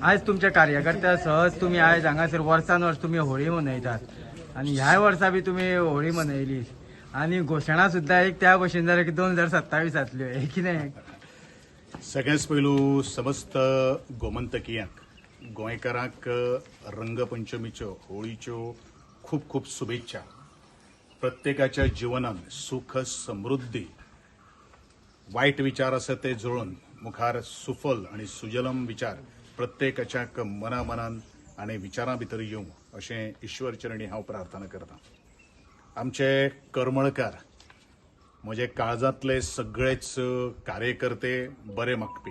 आयज तुमच्या कार्यकर्त्या सहज तुमी आयज हांगासर वर्सान वर्स तुमी होळी मनयतात आनी ह्याय वर्सा बी तुमी होळी मनयली आनी घोशणा सुद्दां एक त्या भशेन जाल्या की 2027तल्यो, हे कितें? सगळ्याच पयलू समस्त गोमंतकियांक, गोंयकारांक रंगपंचमीच्यो, होळीच्यो खूब खूब शुभेच्छा. प्रत्येकाच्या जिवनात सुख, समृद्धी, वायट विचार आसा ते जळून मुखार सुफल आणि सुजलम विचार प्रत्येकाच्या मना मनान आनी विचारां भितर येवं अशें ईश्वर चरणी हांव प्रार्थना करता. आमचे करमळकार, म्हजे काळजांतले सगळेच कार्यकर्ते, बरे मागपी,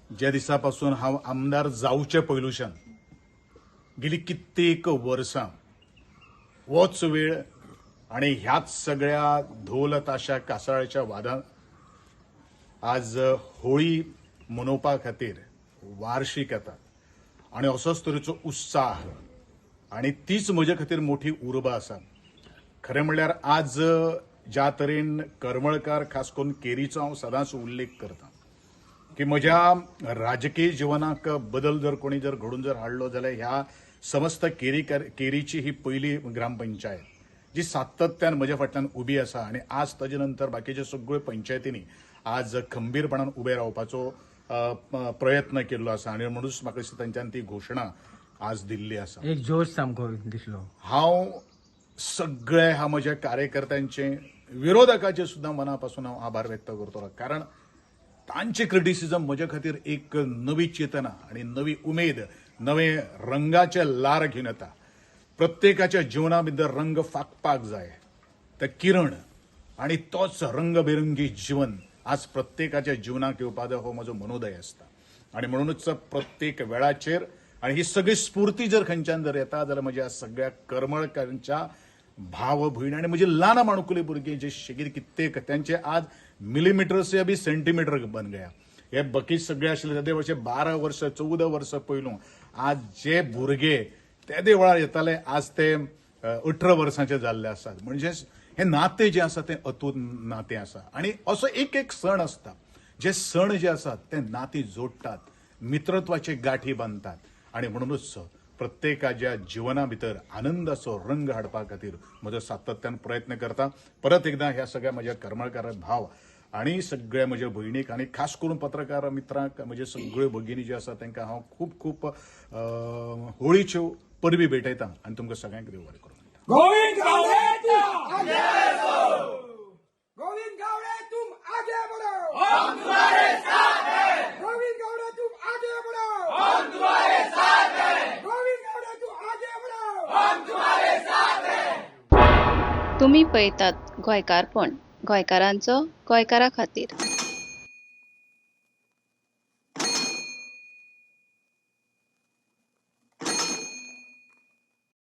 ज्या दिसा पासून हांव आमदार जावचे पयलुच्यान गेली कित्येक वर्सां होच वेळ आणि ह्याच सगळ्या धोल, ताशा, कासाळ्याच्या वादान आज होळी मनोवपा खातीर वार्षिक येता आणि असोच तरेचो उत्साह आणि तीच म्हजे खातीर मोठी उर्बा आसा. खरें म्हणल्यार आज ज्या तरेन करमळकार, खास करून केरीचो हांव सदांच उल्लेख करता की म्हज्या राजकीय जिवनाक बदल जर कोणी जर घडून जर हाडलो जाल्यार ह्या समस्त केरीची ही पयली ग्रामपंचायत जी सातत्यान म्हज्या फाटल्यान उबी आसा आनी आज ताजे नंतर बाकीच्या सगळ्यो पंचायतींनी आज खंबीरपणान उबे रावपाचो प्रयत्न केल्लो आसा आनी म्हणूच म्हाका दिसता तांच्यान ती घोशणा आज दिल्ली आसा. एक जोश सामको दिसलो. हांव सगळे ह्या म्हज्या कार्यकर्त्यांचे, विरोधकाचे सुद्दां मना पासून हांव आभार व्यक्त करतलो, कारण तांचे क्रिटिसिजम म्हजे खातीर एक नवी चेतना आनी नवी उमेद, नवे रंगाचे लार घेवन येता. प्रत्येकाच्या जिवना भितर रंग फांकपाक जाय ते किरण आनी तोच रंगबिरंगी जीवन आज प्रत्येकाच्या जिवनाक येवपा जाय हो म्हजो मनोदय आसता. आनी म्हणूनच प्रत्येक वेळाचेर आनी ही सगळी स्फूर्ती जर खंयच्यान जर येता जाल्यार म्हज्या सगळ्या करमळकारांच्या भाव भयणी आनी म्हजी ल्हान माणकुली भुरगीं जे शेगीर कित्येक त्यांचे आज मिलीमिटर से अभी सेंटीमिटर बन गया. हे बकीत सगळे आशिल्ले तेदे वर्ष, 12 वर्सां, 14 वर्सां पयलू आज जे भुरगे तेदे वेळार येताले, आज ते 18 वर्सांचे जाल्ले आसात. म्हणजेच हे नातें जें आसा तें अतूट नातें आसा आनी असो एक एक सण आसता, जे सण जे आसात ते नातीं जोडटात, मित्रत्वाचे गाठी बांदतात आनी म्हणूनच प्रत्येकाच्या जिवना भितर आनंदाचो रंग हाडपा खातीर म्हजो सातत्यान प्रयत्न करता. परत एकदां ह्या सगळ्या म्हज्या करमळकार भाव आनी सगळ्या म्हज्या भयणीक आनी खास करून पत्रकार मित्रांक, म्हजे सगळ्यो भगिनी ज्यो आसा तांकां हांव खूब खूब होळीच्यो परबी भेटयता आनी तुमकां सगळ्यांक देव बरें करूं म्हणटा. गोविंद गावडे, तुम आगे बढ़ो! गोविंद गावडे, तुम आगे बढ़ो! हम तुम्हारे साथ हैं! गोविंद गावडे, तुम आगे बढ़ो! हम तुम्हारे साथ हैं! गोविंद गावडे, तुम आगे बढ़ो! हम तुम्हारे साथ हैं! तुमी पळयतात गोंयकारपण, गोंयकारांचो गोंयकारा खातीर.